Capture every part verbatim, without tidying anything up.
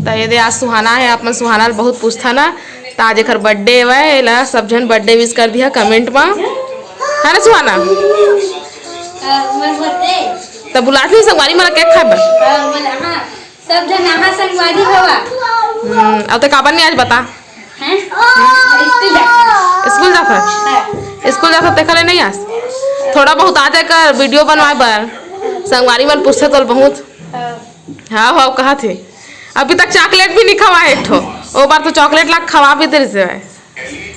त ये दे, आज सुहाना हे, आप मन सुहाना ल बहुत पूछथा ना, त आज एकर birthday हवय, एला सब झन birthday wish कर दिहा comment मा, है ना सुहाना? त बुलात नहीं संगवारी मन cake खाए बर? सब झन आहा संगवारी हवा। हम्म, अब तो काबर नहीं आज बता? हैं? स्कूल जात हस? स्कूल जात हस? तेखर ले नहीं आस? थोड़ा बहुत आ जाए कर video बनवाए बर। संगवारी मन पूछथे तोल बहुत। हाँ, हाँ, कहा थे। अभी तक chocolate भी नहीं खवा है एक ठो। ओ बार तो chocolate ला खवा भी तेरे से है।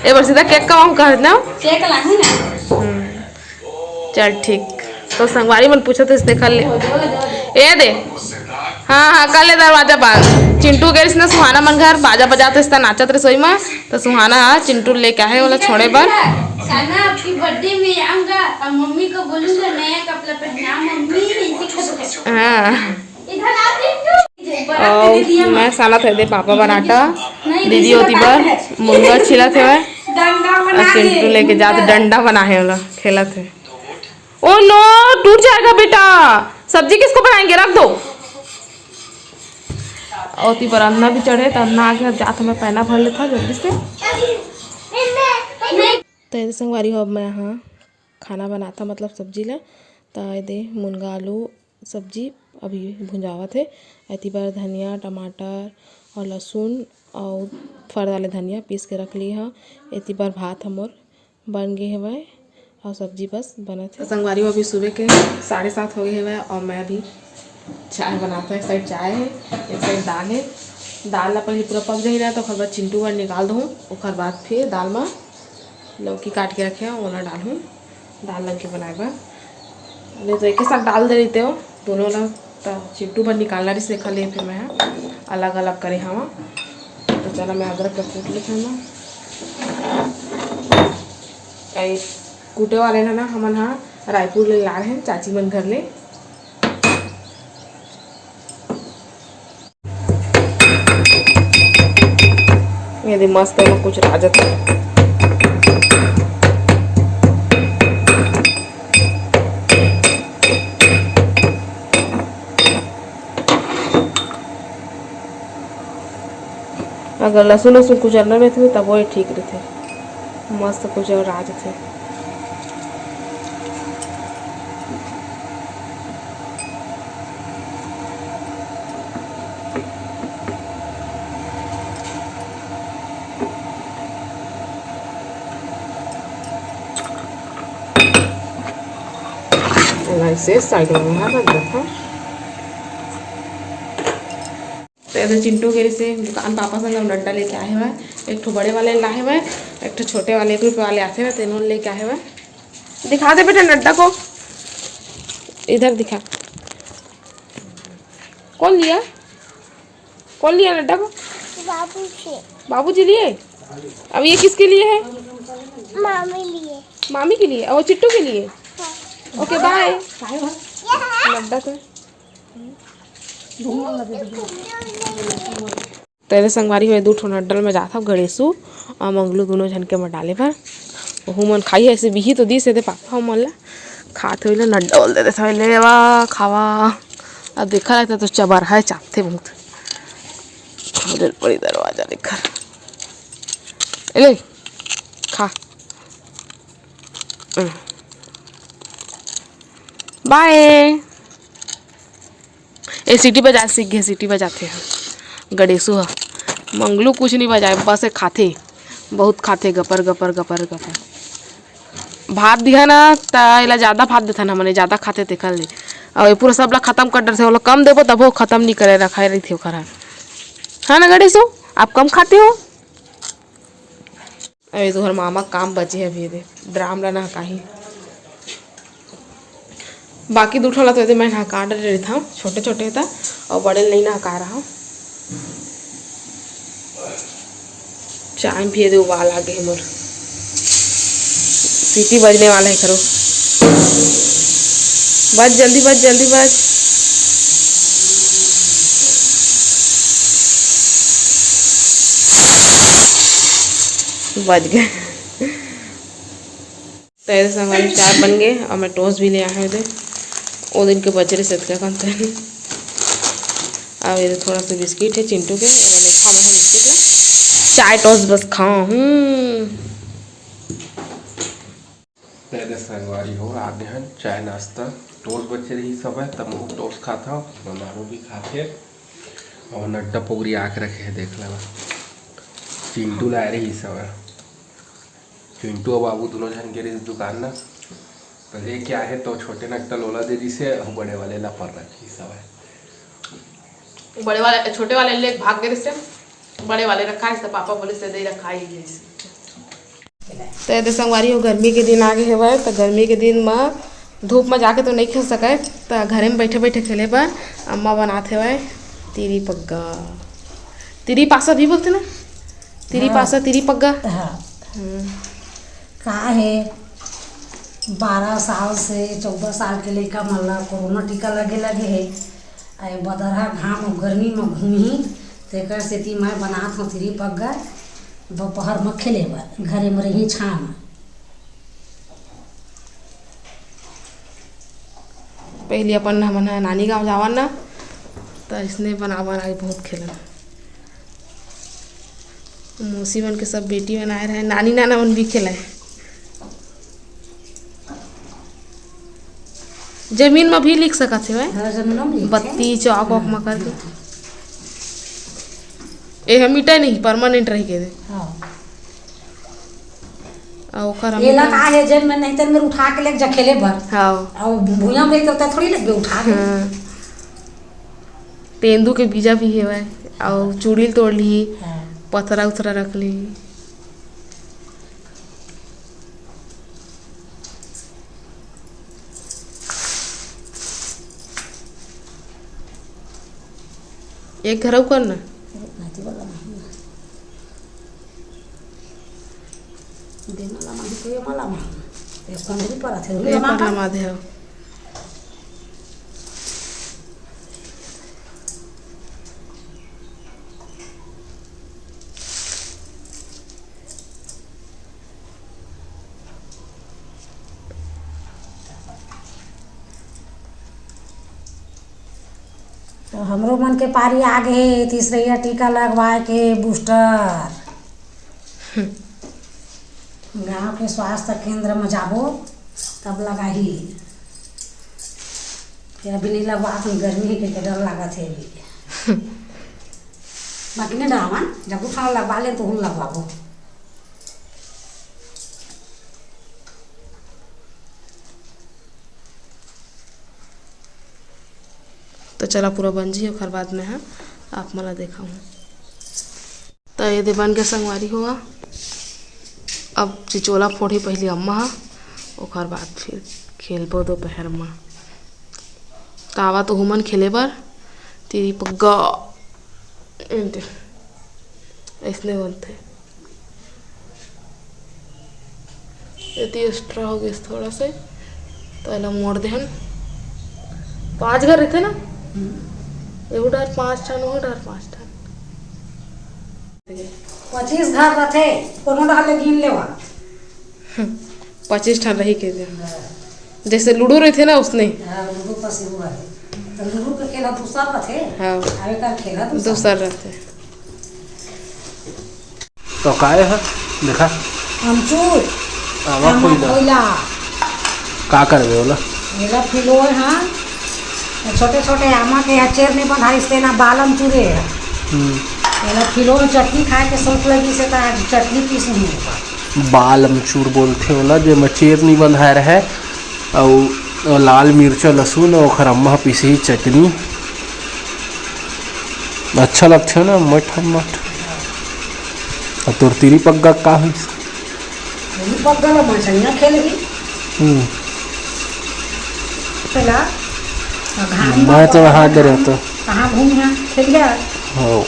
ए बार सीधा cake खवाऊं कहा ना? Cake लाहूं ना। हम्म। चल ठीक। तो संगवारी मन पूछत रहिस, देखा ले। ए दे। हाँ, हाँ, कर ले दरवाजा बंद। चिंटू गे रहिस ना सुहाना मन घर, बाजा बजात रहिस त नाचत रहिस ओई म। त सुहाना ह चिंटू लेके आहे ओला छोड़े बर। साना आपकी birthday में आऊंगा और मम्मी को बोलूंगा नया कपड़ा पहना मम्मी, ऐसे करके। हाँ। इधर आ चिंटू। और मैं सानत हे दे पापा बर आटा, दीदी ओती बर मुनगा छिलत हवय। डंडा बना और चिंटू लेके जात डंडा बना हे ओला खेलत हे। ओ नो, टूट जाएगा बेटा, सब्जी किसको बनाएंगे, रख दो। ओती बर अंधना भी चढ़े त अंधना आगे जात हवय, पैना भर लेथा जल्दी से। त एदे संगवारी हो, अब मैं हा खाना बनाथा, मतलब सब्जी ला। त एदे मुनगा आलू सब्जी अभी भुंजावत हे। एती बर धनिया, टमाटर और लहसुन और फर वाले धनिया पीस के रख लिए हव। एती बर भात हमर बन गे हवय और सब्जी बस बनत हे। संगवारी हो, अभी सुबह के साढ़े सात हो गए हवय और मैं अभी चाय बनाता। एक साइड चाय है, एक साइड दाल है। दाल ला पहले पूरा पक जाही ना, तो ओकर बाद चिंटू बर निकाल दूँ, ओकर बाद फिर दाल मा लौकी काट के रखे हव, ओला डालहूँ दाल लग के बनाए बर। नहीं तो एक साथ डाल दे रहिते हो दोनों ला, तो चिंटू बर निकालना रहिस, एखर ले फिर मैं अलग अलग करे हव। तो चला, मैं अदरक ला कूट लेथव ना। ए, कूटे वाले ना, ना, हमन हा रायपुर ले लाए हैं चाची मन घर ले। ये दे मस्त एमा कुछ राजत हे। अगर लहसुन वसुन कुचरना रहिथे तब वो ठीक रहिथे, मस्त कुचर राजथे। एला ऐसे साइड में रख देथन। तो एदे चिंटू गे रहिसे दुकान, पापा संग डंडा लेके आए हवय। एक ठो बड़े वाले लाए हवय, एक ठो छोटे वाले, एक रुपये वाले आथे ना, तेनो लेके आए हवय। दिखा दे बेटा डंडा को, इधर दिखा। कौन लिया, कौन लिया डंडा को? बाबू से। बाबूजी लिए? अब ये किसके लिए है? मामी लिए। मामी के लिए? और चिट्टू के लिए? हाँ। OK, बाय। डंडा तो तेरे संगवारी हो, दू ठो नड्डल में जात हव गणेशू अउ मंगलू दूनों झन के म डाले बर। ओहू मन खाई, ऐसे बिही तो दिस एदे पापा मन ला। खात होई ले नड्डल दे देथव, ले वा, खावा। अब देखा लगता तो चबरहा हे, चापथे बहुत। खोले पड़ी दरवाजा लेकर। ए ले, खा। बाय। ए सीटी बजाए सीख गे, सीटी बजाथे ह गणेशू ह। मंगलू कुछ नहीं बजाए, बस ए खाथे, बहुत खाथे, गपर गपर गपर गपर। भात दिहा ना त एला जादा भात देथन हमन, जादा खाथे तेखर ले। अउ ए पूरा सबला खतम कर डरथे, ओला कम देबो तभो खतम नहीं करे, रखाए रहिथे ओखर ह। हाँ ना गणेशू, आप कम खाते हो? अरे तुहर मामा काम बचे हे अभी दे, ड्राम ला नहकाही। बाकी दू ठो ला तो एदे मैं नहका डरे रहिथव, छोटे छोटे त, अउ बड़े ल नइ नहका रहा। चाय भी एदे उबाल आ गे हे मोर, सीटी बजने वाला हे करो। बज, जल्दी बज, जल्दी बज। बज गे। त एदे संगवारी चाय बन गे, अउ मैं टोस भी ले आए हंव एदे। ओ दिन के बचे रहिस अतका कन तेन। अउ ये थोड़ा सा बिस्किट हे चिंटू के, ओला नहीं खांव मैं ह बिस्किट ला, चाय टोस्ट बस खांव हूं। तेरे संगवारी हो, आगे हन चाय नाश्ता, टोस्ट बचे रहिस हवय, त महूं टोस्ट खाथंव, मानू भी खाथे, अउ नड्डा पोगरी आके रखे हे, देख लेवा, चिंटू लाए रहिस हवय, चिंटू अउ बाबू दूनों झन गे रहिस दुकान न, त लेके आए हे, तो छोटे नड्डा ल ओला दे दिस हे, अउ बड़े वाले ला अपन रखिस हवय। बड़े वाले, छोटे वाले ले भाग गे रहिस हे, बड़े वाले रखा हे, त पापा बोलिस हे, "दे रखा ही है।" त एदे संगवारी हो, गर्मी के दिन आगे हेवय, त गर्मी के दिन म धूप म जाके तो नइ खेल सकय, त घरे म बइठे बइठे खेले बर अम्मा बनात हेवय तिरी पग्गा। तिरी पासा भी बोलथे ना? तिरी हाँ। पासा, तिरी पग्गा। हाँ। हम्म। का हे, बारह साल से चौदह साल के लइका मन ला कोरोना टीका लगे लगे हे। अउ बदरहा घाम अउ गर्मी म घूमही, तेकर सेती मैं बनात हंव तिरी पग्गा, दोपहर म खेले बर, घरे म रही छांव म। पहिली अपन हमन ह नानी गांव जावन न, त अइसने बना बना के बहुत खेलन। मौसी मन के सब बेटी मन आए रहे, नानी नाना मन भी खेलाए। जमीन म भी लिख सकत हे, हाँ, जमीनो म लिखथे। बत्ती, चौक वॉक म करके। ए ह मिटे नहीं, परमानेंट रही के दे। हाँ। अउ ओकर हम एला का हे, जेन में नहीं तेन में उठा के लेके जा खेले बर। हाँ। अउ भुइयां में तो थोड़ी लगबे उठा के। हाँ। तेंदू के बीजा भी हेवय, अउ चूड़ी ल तोड़ ली, हाँ। पथरा उथरा रख ली। एक घरऊ कर ना। नाती वाला माही। दे मला माही, तो ये मला माही। एक पंद्रह पर आथे, ये ला पर मामा। लमा दे हो। तो हमरो मन के पारी आ गे हे तीसरइया टीका लगवाए के, बूस्टर। गांव के स्वास्थ्य केंद्र म जाबो, तब लगाही। फेर अभी नहीं लगवात हन, गर्मी हे के डर लागत हे अभी। बाकी नहीं डरावन, जब उठा लगवा ले तो हम लगवाबो। तो चला पूरा बन जी, ओकर बाद में ह आप मन ला देखाहूँ। त ये दे बन के संगवारी हो, अब चिचोला फोड़ही पहिली अम्मा ह, ओकर बाद फिर खेलबो दोपहर म। त आवा तो हुमन खेले बर, तेरी पग्गा। एंते, अइसने बनथे। एती extra हो गइस थोड़ा से, तो एला मोड़ देहन। पांच घर रहिथे ना, एहू डहर पांच ठन, ओहू डहर पांच ठन। पच्चीस घर रथे, कोनो डहर ले गिन लेवा। पच्चीस ठन रही के दे। हाँ। जैसे लूडो रहिथे ना, उसने। हाँ, लूडो कस लूडो रहे। तो लूडो के खेला दूसर रथे। हाँ। आवे का खेला दूसर। दूसर रथे। तो काय ह? देखा। अमचूर। आमा आमा खोइला। खोइला। का करबे ओला? एला फिलोय हा। छोटे-छोटे आमा के ह चेर नहीं बंधाइस तेना बाल अमचूरे ह। हम्म। एला फिलोय चटनी खाए के शौक लगिस हे त आज चटनी पीसहूँ। बाल अमचूर बोलथे ओला, जेमा चेर नहीं बंधाए रहय। अउ लाल मिर्चा, लहसुन अउ ओखर अम्मा ह पीसही चटनी। अच्छा लगथे ना, मठ मठ। अउ तोर तिरी पग्गा का होइस? तिरी पग्गा ला मचनिया खेलही। हम्म। चला, घाम मैं तो नहा डरे तो। कहाँ घूमना? खेलिया। हो।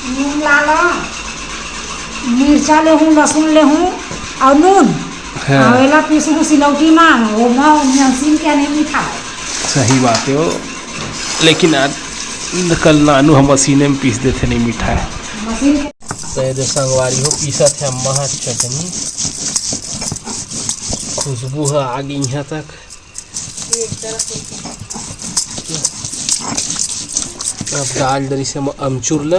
नून लाला, मिर्चा लेहूँ, लहसुन लेहूँ अउ नून। हाँ। अउ एला पीसहूँ सिलौटी मा, ओमा मशीन के नहीं मिठाय। सही बात हे वो, लेकिन आज कल नानू ह मशीने म पीस देथे, नहीं मिठाय। मशीन के तो ये दे संगवारी हो, पीसत हे अम्मा ह चटनी, खुशबू ह आ गे इहाँ तक। अब डाल डरिस हे अमचूर ल।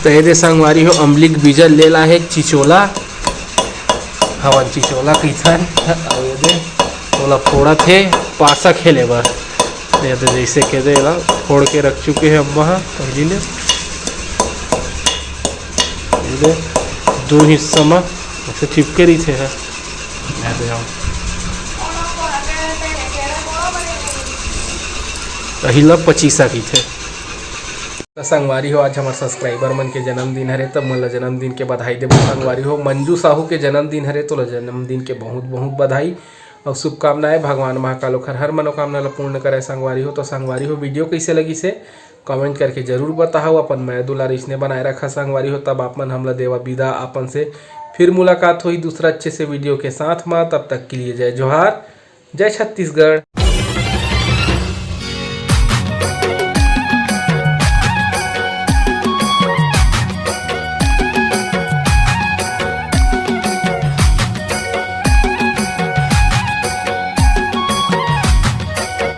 त ये दे संगवारी हो, अमली के बीजा ले ला हे चिचोला, हमन चिचोला कहिथन। अउ ये दे ओला फोड़त हे पासा खेले बर। ये दे जैसे के दे एला फोड़ के रख चुके हे अम्मा ह पहिली ले। ये दे दो हिस्सा म ऐसे चिपके रहिथे ह। ये दे हम पहिला पचीसा कहिथे। त संगवारी हो, आज हमर सब्सक्राइबर मन के जन्मदिन हरे, त मन ल जन्मदिन के बधाई देबो। संगवारी हो, मंजू साहू के जन्मदिन हरे, तोला जन्मदिन के बहुत बहुत बधाई अउ शुभकामनाएं। भगवान महाकाल ओखर हर मनोकामना ल पूर्ण करे। संगवारी हो, तो संगवारी हो, वीडियो कैसे लगिस हे कमेंट करके जरूर बताओ। अपन मया दुलार इसने बनाए रखा संगवारी हो, तब आप मन हमला देवा विदा अपन से। फिर मुलाकात होही दूसरा अच्छे से वीडियो के साथ मा, तब तक के लिए जय जोहार, जय छत्तीसगढ़।